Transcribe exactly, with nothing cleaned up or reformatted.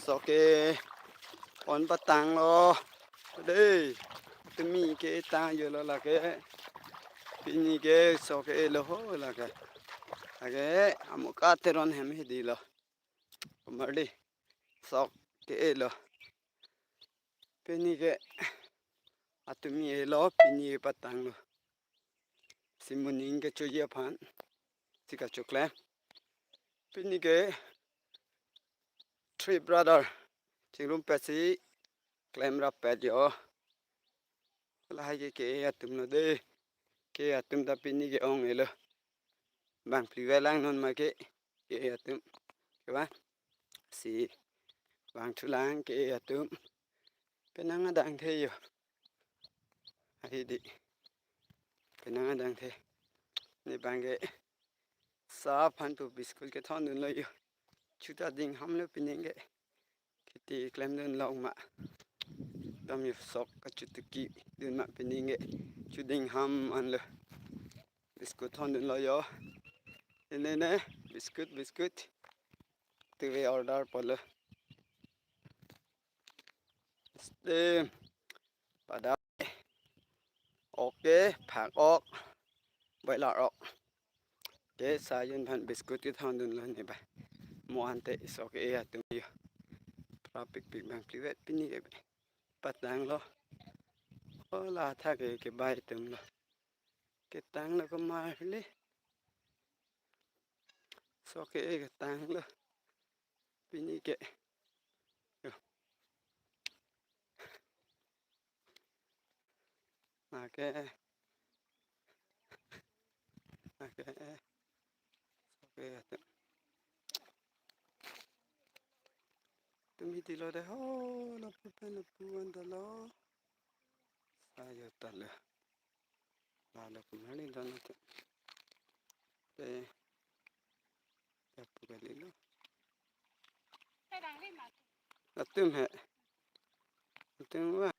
Sok ke-ong patanglo. Dei. Tumi ke tang jolo lake. Pini ke sok ke-elo ho lake. Lake amuka Teron hem hidilo. Komarli. Sok ke-elo. Pini ke atumi elo, pini ke patanglo. Si moning kechoji aphan si kachoklem. Pini ke three brother chingrum pet si klem rap pet jo. Lahai ke ke atum lo dei. Ke atum ta pini ke ong-elo. Bang phli velang non ma ke ke atum. Ke ba? Si bang thulang ke atum. Penang adang the jo. Ahi dei. Penang adang the. Ne bang ke sa aphan pu biscuit kethondunlo jo. Chuta ding hamlo pini ke. Kheti klemdun long ma. Dam jo sok kachutuki dun ma pini ke. Chuding ham anlo. Biscuit thondunlo jo. Ene ne biscuit, biscuit. Tuve order polo. Steam. Pada. Ok, phak ok. Boiler ok. Ke sa jun phan biscuit kethondunlo ne ba. Mo ante sok ke atum jo. Pra pikpik bang phli vet pini ke patanglo. Ola tha ke ke bai atumlo. Ketanglo komarli. Sok ke ketanglo. Pini ke. Jo. Lake. Lake. Sok ke atum. Tumi tilo dei ho, lapu pen lapu an talo. Sa jo talo. Lalo komarli don atum. Te. Lapu kalilo. Atum he. Atum ba.